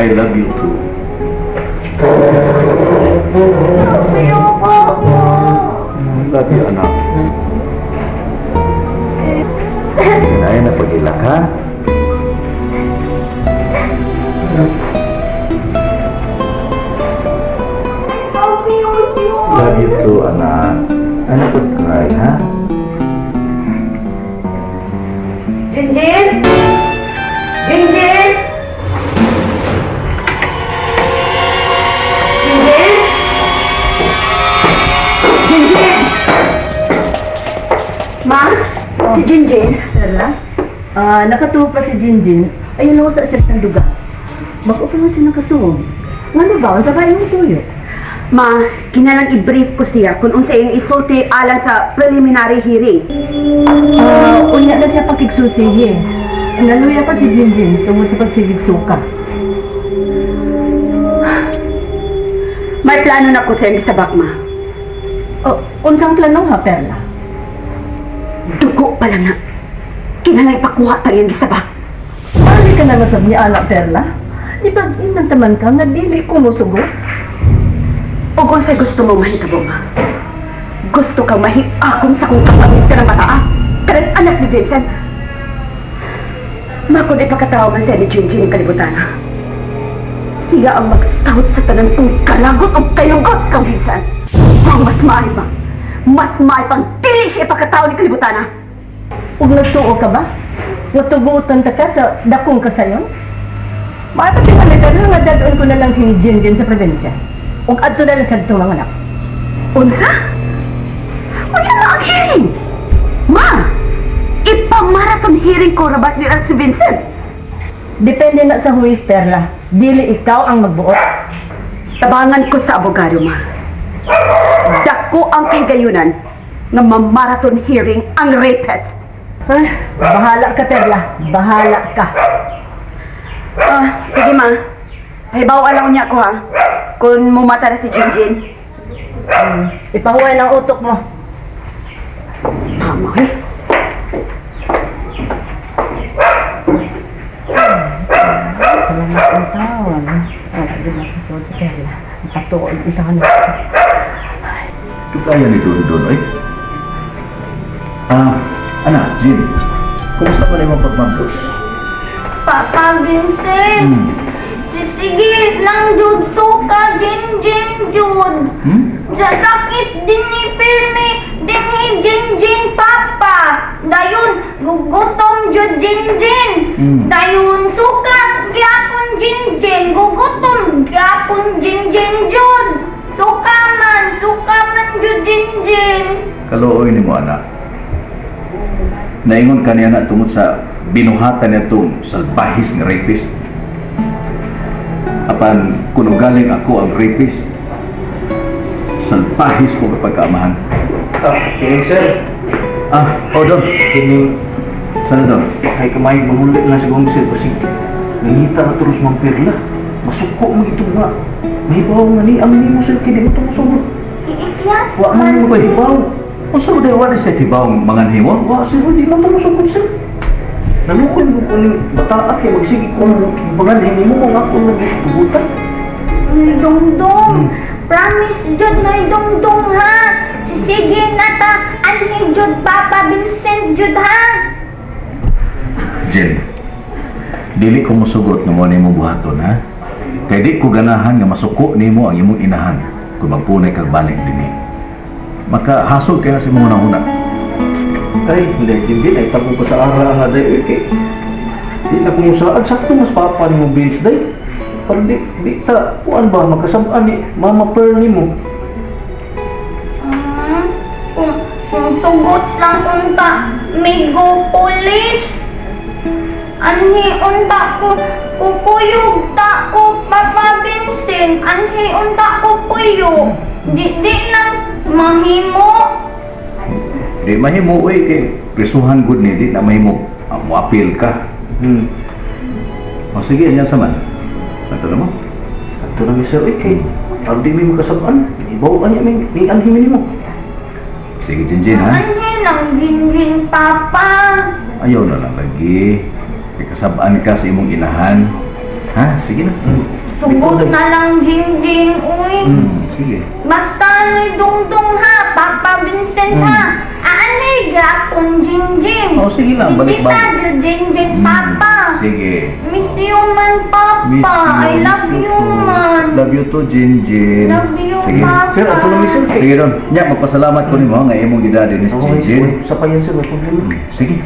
I love you too. Love you, Papa. I love you, anak. Kinaya na pag-ilak, ha? Love you, Jun. Love you too, anak. Anak, don't cry, ha? Jinjin? Jinjin? Jinjin? Jinjin! Ma, si Jinjin. Perla, nakatuo pa si Jinjin. Ayun lang sa siya ng duga. Bako pa man siya nakatuo. Ngano ba? Unsa ba imong tuyo? Ma, kinalang i-brief ko siya kung unsa iyang isulti alang sa preliminary hearing. Unya na siya pakigsulti eh. Naluya pa si Jinjin tungod sa pagsigig suka. May plano na ko sa iyang gisabak, ma. Oh, unsang plano ha, Perla? Dugo pa lang na. Kinalang ipakuha ta iyang gisabak. Bali ka na masab ni anak, Perla. Di ba inantaman ka nga dili ko mosugot? O kung sa'y gusto mo mahitabo, ma. Gusto kang mahiakong sa kong kapangis ka ng bataa. Karang anak ni Vincent. Ma, kung ipakatawa man siya ni Jinjin ng kalibutan, ha? Siya ang magsahot sa tanan kong kalagot o kayunggot kang Vincent. Ang mas maay pa. Mas maay pang dili siya ipakatawa ni kalibutan, ha? Ug nagtuo ka ba? Watugutan ta ka sa dakong kasayon? Maay pa tingali ka na nga dadon ko na lang si Jinjin sa probinsya. Ug adto na lang sa itong mga anak. Unsa? Unya na ang hearing! Ma! Ipamarathon hearing ko rabat nila si Vincent. Depende na sa huwis, Perla. Dili ikaw ang magbuot. Tabangan ko sa abogado, ma. Dako ang kahigayunan nga mamarathon hearing ang rapist. Ay, bahala ka, Perla. Bahala ka. Sige, ma. Pahibaw alaw niya ko, ha? Kung mumata na si Jinjin. Ipahuway lang utok mo. Mama, eh. Salamat ang taon. Wala din ako sa Perla. Ipatuod ito na. Ito kaya ni Don Don, eh. Anak, Jin. Kumusta pa na imong pagmamlos? Papa Vincent. Sige lang jud suka Jinjin jud. Sakit din ni pirmi din ni Jinjin, Papa. Dayon gugutom jud Jinjin. Dayon suka gyapon Jinjin, gugutom gyapon Jinjin jud. Suka man jud Jinjin. Kaluoy nimo, anak. Naingon kaniya na tungod sa binuhatan niya itong salbahis nga rapist. Apan kung galing ako ang rapist, salbahis ko kapag kaamahan. Kining sir. Oh, Don. Kining. Sana, Don? Ay kamay, mamulit lang sa gong sir. Kasi nangita na tulos mang Perla. Masuko mo ito nga. May baw nga ni, amin mo sir, kini mo itong sugod. Iikyas Wa man mo ba hibaw? Unsa mo dahil wala sa hibaw mga nimo? Wa sir, di man ito sugod sir. Nalukoy mo ko ning bataa kay magsige ko ng bangan nimo mo nga ako nagtugutan. Dongdong, promise jud na dongdong ha. Sisige na ta anhi jud Papa Vincent jud ha. Jen, dili ko mosugot nga mo nimo buhaton ha. Kay di ko ganahan nga masuko nimo ang imong inahan kung magpunay kag balik dinhi. Makahasol kay na sa imong hunahuna. Ay, hindi, hindi. Ay, tabo ko sa ara nga day. Kay, di na kumusaad. Sakto mas papa ni mo, Vince, day. Pero di ta, kuan ba, magkasabaan ni Mama Pearl ni mo. Kung sugot lang unta, migo pulis. Anhi unta ko, kukuyog ta ko, Papa Vincent. Anhi unta ko puyo. Di lang mahimo. Di mahimo, uy, kay prisuhan gud ni, di na mahimo. Mo-appeal ka. O sige, anyan sa man. Ato na mo? Ato na mi sir, uy, kay aron di mi makasab-an. Ibaw niya mi anhi mi nimo. Sige, Jinjin, ha? Anhi lang, Jinjin, Papa. Ayaw na lang lagi. Kay kasab-an ka sa imong inahan. Ha? Sige na. Sugot na lang, Jingjing, uy. Sige. Basta ni Dungdung ha, Papa Vincent ha. Aanay, gapon, Jingjing. Oh, sige lang, Bisita, balik-balik. Jingjing, Papa. Sige. Miss you man, Papa. Miss you, I love miss you, too. man. Love you too, Jinjin. Love you, Sige. Papa. Sir, ato na mi sir. Sige ron. Nya, magpasalamat ko nimo nga imong gidadi ni Okay, Jinjin. sa pa yan sir, may problema. Sige.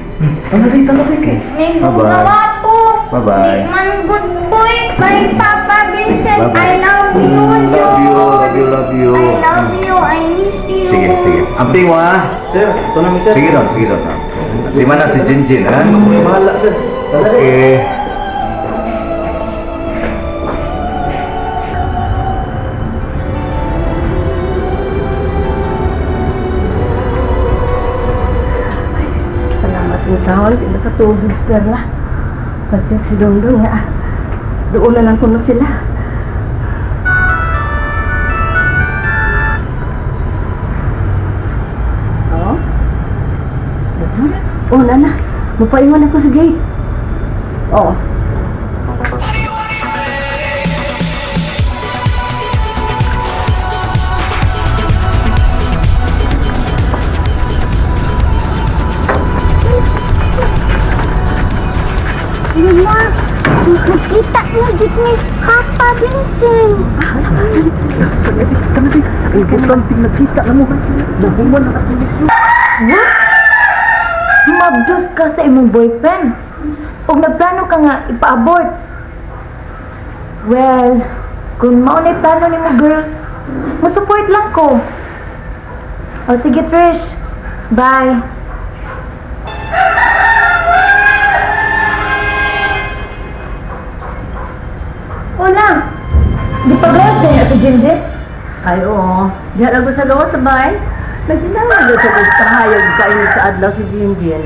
Tanagay, tanagay kay. May Bye-bye. gugawa po. Bye-bye. Di man good boy. Bye, Papa Vincent. Bye-bye. I love you, Love you, love you, love you. I love you. I miss you. Sige, sige. Amping mo ha. Sir, ito na mi sir. Sige ron, sige ron. Di mana si Jinjin ha? Bahala sir. Tanagay. Okay. Salamat ng taon, pinakatulog si Perla. Pati si Dongdong nga. Doon na lang kuno sila. Oh? Oh, nana. Mapaiwan ako sa gate. Oh. Yun na. Nakita na gid ni Papa Vincent. Importante nagkita na mo. Nahuman na akong misyo. What? Mabdos ka sa imong boyfriend. Ug nagplano ka nga ipa-abort. Well, kung mao na plano nimo girl, mo-support lang ko. O sige Trish, bye. Wala. Di pa gawas din si Jinjit? Ay, oo. Diyan ako sa gawas sa bahay. Nagdinawag sa pagkahayag kainit sa adlaw si Jinjin.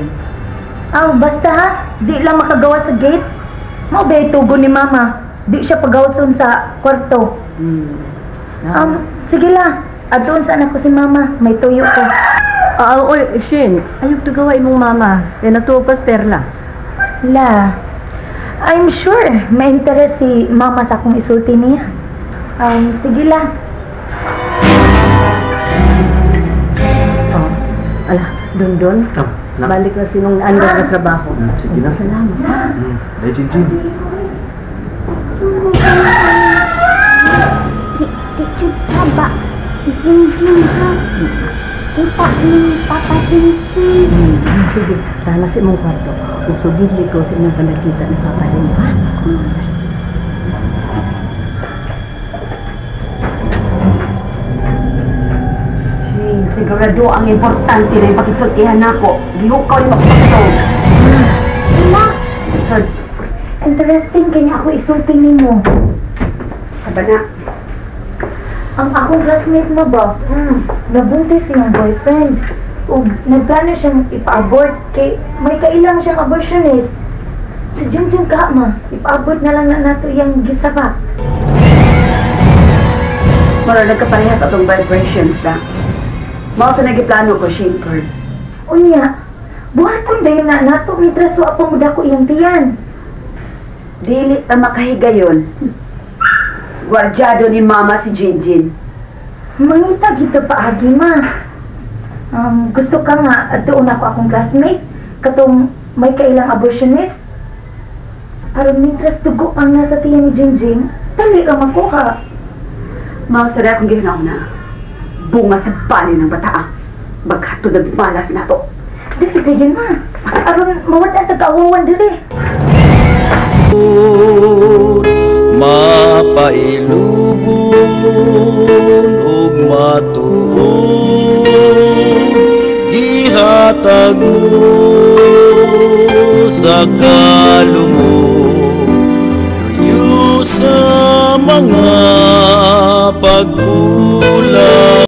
Aw, basta ha. Di lang makagawa sa gate. Mao ba tugo ni Mama? Di siya pagawason sa kwarto. Sige la. Adtoon sa anak ko si Mama. May tuyo ko. Ah, oy, Shin. Ayog tugawa imong mama. Kaya natupas Perla. La, I'm sure may interest si Mama sa akong isulti niya. Sige la. Oh, ala, Dondon. Na. Balik na sinong naandar na trabaho. Sige na. Salamat. Ay, Jinjin. Di jud ba? Si Jingjing ha. Kita ni Papa Vincent. Sige, tama sa imong kwarto. Kung sugid ko sa inyong panagkita ni Papa rin, ha? Sigurado ang importante na ipakigsultihan nako. Gihukaw ni magpakatog. Relax. Sir, Interesting kanya ako isulti nimo. Saba na. Ang akong classmate mo ba? Nabuntis siyang boyfriend. Ug nagplano siyang ipa-abort kay may kailang siyang abortionist. Si Jingjing ka ma, ipa-abort na lang na nato iyang gisaba. Mara nagkaparehas atong vibrations na. Mao sa nagiplano ko, Shane Pearl. Unya, buhaton dayon na nato mitras wa pa mo dako iyang tiyan. Dili ta makahigayon. Gwardyado ni Mama si Jinjin. Mangita gito paagi ma. Gusto ka nga adtuon ako akong classmate katong may kailang abortionist. Aron mitras dugo ang nasa tiyan ni Jingjing, dali ra makuha. Mao sa akong gihanaw na. Bunga sa bali ng bataa. Baghatod ang malas na to. Dili gayon ma. Aron mawad ang tag-awawan dili. Mapailubon ug matuod, gihatag mo sa kalumot, luyo sa mga pagkulang.